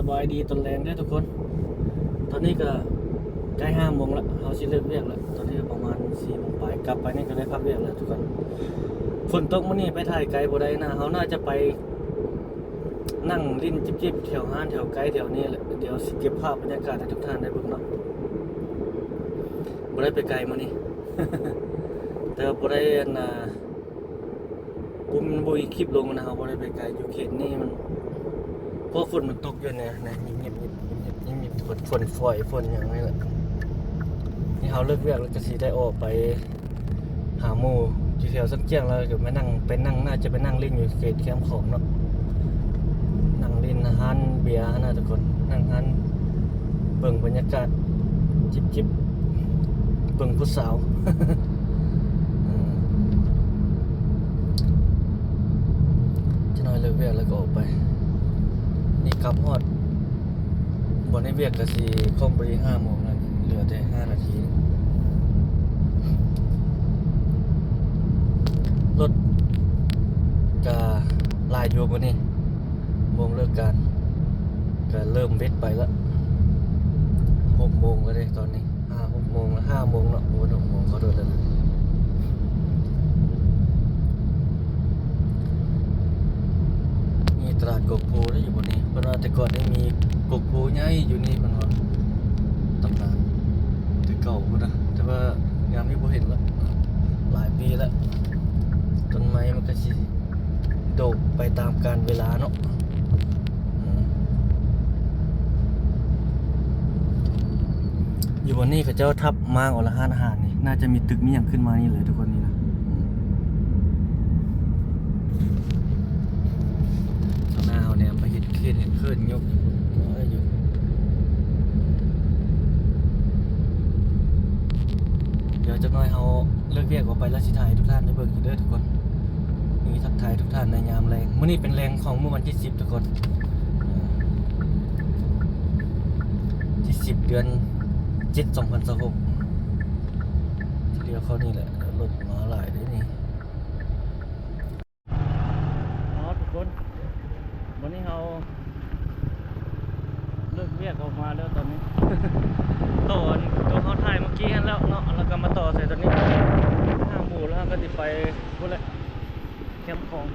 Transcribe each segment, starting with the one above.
ສະບາຍດີຕອນແລງເດີທຸກຄົນ. ຕອນນີ້ກໍໃກ້ຫ້າໂມງລະ ເຮົາຊິເລີກວຽກລະ. ຕອນນີ້ກໍປະມານສີ່ໂມງປາຍ ກັບໄປນີ້ກໍໄດ້ພັກວຽກແລ້ວທຸກຄົນ. ຝົນຕົກມື້ນີ້ໄປຖ່າຍໄກບໍ່ໄດ້ນະ. ເຮົາໜ້າຈະໄປ ນັ່ງຫຼິ້ນຈິບໆ ແຖວຮ້ານແຖວໃກ້ແຖວນີ້ແຫຼະ. ດຽວຊິເກັບພາບບັນຍາກາດໃຫ້ທຸກທ່ານໄດ້ເບິ່ງເນາະ. ບໍ່ໄດ້ໄປໄກມື້ນີ້ ແຕ່ວ່າບໍ່ໄດ້ ອັນນ່າ ບໍ່ ມັນບໍ່ມີຄລິບລົງນະ. ເຮົາບໍ່ໄດ້ໄປໄກ ຢູ່ເຂດນີ້ມັນ ເພາະຝົນມັນຕົກຢູ່ແນ່ ແນ່ ຍິບໆ ຍິບໆ ຍິບໆ ຝົນ ຝົນຝອຍ ຝົນຫຍັງນີ້ແຫຼະ. ນີ້ເຮົາເລີກວຽກແລ້ວກໍຊິໄດ້ອອກໄປ ຫາໝູ່ຢູ່ແຖວສັນຈຽງ ແລ້ວກໍມານັ່ງ ໄປນັ່ງ ໜ້າຈະໄປນັ່ງຫຼິ້ນຢູ່ເຂດແຄມຂອງເນາະ. ນັ່ງຫຼິ້ນຮ້ານເບຍຫັ້ນນະທຸກຄົນ ນັ່ງຮ້ານ ເບິ່ງບັນຍາກາດ ຈິບໆ ເບິ່ງຜູ້ສາວ. ອືມ ຈັກໜ້ອຍເລີກວຽກແລ້ວກໍອອກໄປ. ນີ້ກັບຮອດ ບ່ອນເຮັດວຽກກໍຊິຄອມພໍດີຫ້າໂມງແລ້ວ ເຫຼືອແຕ່ຫ້ານາທີ. ລົດກະຫຼາຍຢູ່ມື້ນີ້ ໂມງເລີກການກະເລີ່ມເວັດໄປລະ. ຫົກໂມງແລ້ວເດ້ຕອນນີ້ ຫ້າຫົກໂມງລະ ຫ້າໂມງເນາະ. ໂອ້ ຫົກໂມງ ຂໍໂທດເດີ. ມີຕະຫຼາດກົກໂພເດ້ຢູ່ບ່ອນນີ້. ເພິ່ນວ່າແຕ່ກ່ອນນີ້ມີກົກໂພໃຫຍ່ຢູ່ນີ້ ເພິ່ນວ່າ ຕຳນານແຕ່ເກົ່າພຸ້ນນະ. ແຕ່ວ່າຍາມນີ້ບໍ່ເຫັນລະ ຫຼາຍປີລະ. ຕົ້ນໄມ້ມັນກໍຊິໂດກໄປຕາມການເວລາເນາະ. ອືມ ຢູ່ບ່ອນນີ້ເຂົາເຈົ້າທັບມ້າງເອົາລະຮ້ານອາຫານນີ້ ໜ້າຈະມີຕຶກມີຫຍັງຂຶ້ນມານີ້ແຫຼະທຸກຄົນນີ້ນະ. ອືມ ຂ້າງໜ້າເຮົາແນມໄປເຫັນເຂດເຫັນເຂີນຍົກຢູ່ພຸ້ນ ເອີ ຢູ່. ດຽວຈັກໜ້ອຍເຮົາເລີກວຽກອອກໄປແລ້ວຊິຖ່າຍໃຫ້ທຸກທ່ານໄດ້ເບິ່ງອີກເດີທຸກຄົນ. ມີທັກທາຍທຸກທ່ານໃນຍາມແລງ. ມື້ນີ້ເປັນແລງຂອງມື້ວັນທີສິບທຸກຄົນ ເອີ ທີສິບ ເດືອນເຈັດ ສອງພັນຊາວຫົກ. ດຽວເຂົ້ານີ້ແຫຼະ ລົດມາຫຼາຍເດ້ນີ້. ເນາະທຸກຄົນ ວັນນີ້ເຮົາເລີກວຽກອອກມາແລ້ວຕອນນີ້ ຕໍ່ອັນຕົວເຮົາຖ່າຍເມື່ອກີ້ຫັ້ນແລ້ວເນາະ ແລ້ວກໍມາຕໍ່ໃສ່ຕອນນີ້ ຫາໝູ່ແລ້ວເຮົາກໍຊິໄປພຸ້ນແຫຼະ ແຄມຂອງ.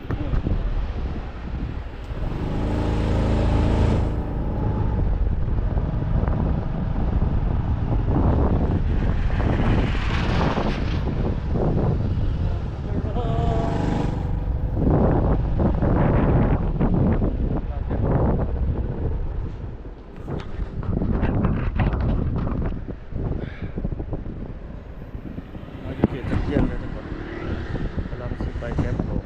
ເຮົາຢູ່ເຂດສັນຈຽງເດີທຸກຄົນ ກຳລັງຊິໄປແຄມຂອງ.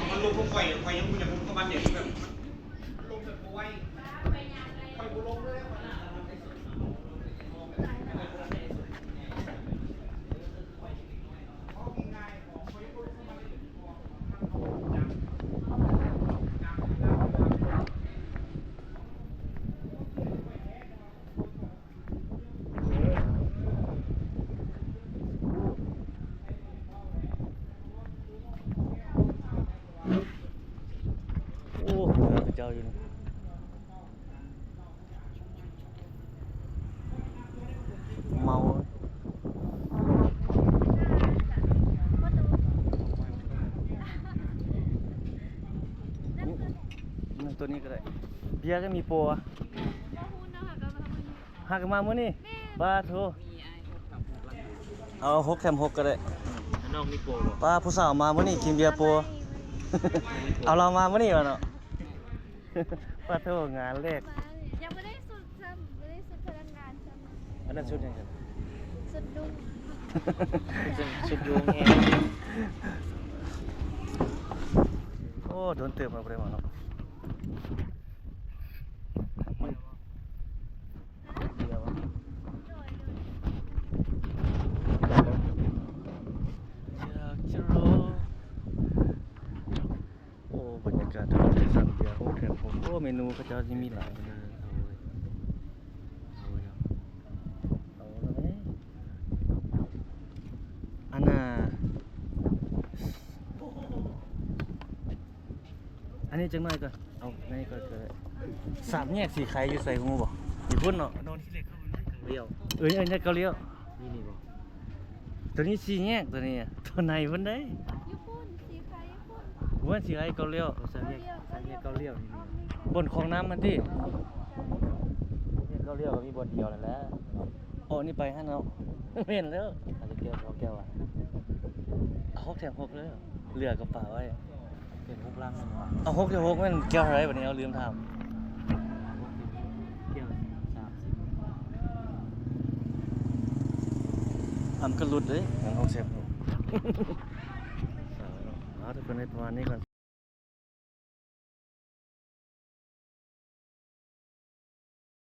ມັນລົງຂອງຂ້ອຍ ຂ້ອຍຍັງບໍ່ຢາກລົງກັບມັນເດ ແບບມັນລົງແບບບໍ່ໄຫວ ຂ້ອຍບໍ່ລົງເລີຍ. ໂອ້ ເຮືອເຂົາເຈົ້າຢູ່ນີ້ ເມົາ ນີ້ ນີ້ ຕົວນີ້ກໍໄດ້ ເບຍກໍມີໂປວະ. ຫາກໍມາມື້ນີ້ ປາໂທ ເອົາຫົກແຖມຫົກກໍໄດ້. ນ້ອງມີໂປບໍ່? ປາ ຜູ້ສາວມາມື້ນີ້ກິນເບຍໂປ ເອົາລາວມາມື້ນີ້ວະເນາະ. ປາໂທ ງານແລກ ຍັງບໍ່ໄດ້ຊຸດຊ້ຳ ບໍ່ໄດ້ຊຸດພະນັກງານຊ້ຳ. ອັນນັ້ນຊຸດຫຍັງ? ຊຸດລຸງ ຊຸດ ຊຸດຢູ່ໂຮງແຮມ. ໂອ້ ໂດນເຕີບແລ້ວບໍ່ໄດ້ມາເນາະ. ຢາກຈະລໍ ໂອ້ ບັນຍາກາດເຮົາໄດ້ສັ່ງເບຍຫົກແຖມຫົກ. ໂອ້ ເມນູເຂົາເຈົ້າຊິມີຫຼາຍເດີ. ເອົາເວີຍ ເອົາເວີຍ ເອົາເລີຍ. ອັນນ່າ ອັນນີ້ຈັກໜ້ອຍກ່ອນ ເອົາໃນນີ້ກ່ອນກໍໄດ້. ສາມແຍກສີໄຄຢູ່ໃສຮູ້ບໍ່? ຢູ່ພຸ້ນເນາະ ດອນຂີ້ເຫຼັກ ເລ້ຽວ ເອີ ເອີ ແຍກເກົ້າລ້ຽວ ນີ້ ນີ້ບໍ່? ຕົວນີ້ສີ່ແຍກ ຕົວນີ້ ຕົວໃນພຸ້ນເດ້. ຢູ່ພຸ້ນ ສີໄຄຢູ່ພຸ້ນ ບໍ່ແມ່ນສີໄຄ ເກົ້າລ້ຽວ ສາມແຍກ ສາມແຍກເກົ້າລ້ຽວນີ້ ບ່ອນຂອງນ້ຳຫັ້ນຕິ. ແຍກເກົ້າລ້ຽວກໍມີບ່ອນດຽວນັ້ນແຫຼະ. ອໍ ນີ້ໄປຫັ້ນເນາະ ແມ່ນແລ້ວ. ອັນນີ້ແກ້ວ ແກ້ວອະ ເອົາຫົກແຖມຫົກເດີ ເຫຼືອກະເປົາໄວ້. ເປັນຫົກລັງແມ່ນບໍ່? ເອົາຫົກແຖມຫົກແມ່ນແກ້ວເທົ່າໃດບັດນີ້ ເອົາລືມຖາມ. ແກ້ວສາມສິບ ອຳກະຫຼຸດເດ້ ເງິນຫົກແສນ. ເອົາ ທຸກຄົນ ໃຫ້ປະມານນີ້ກ່ອນ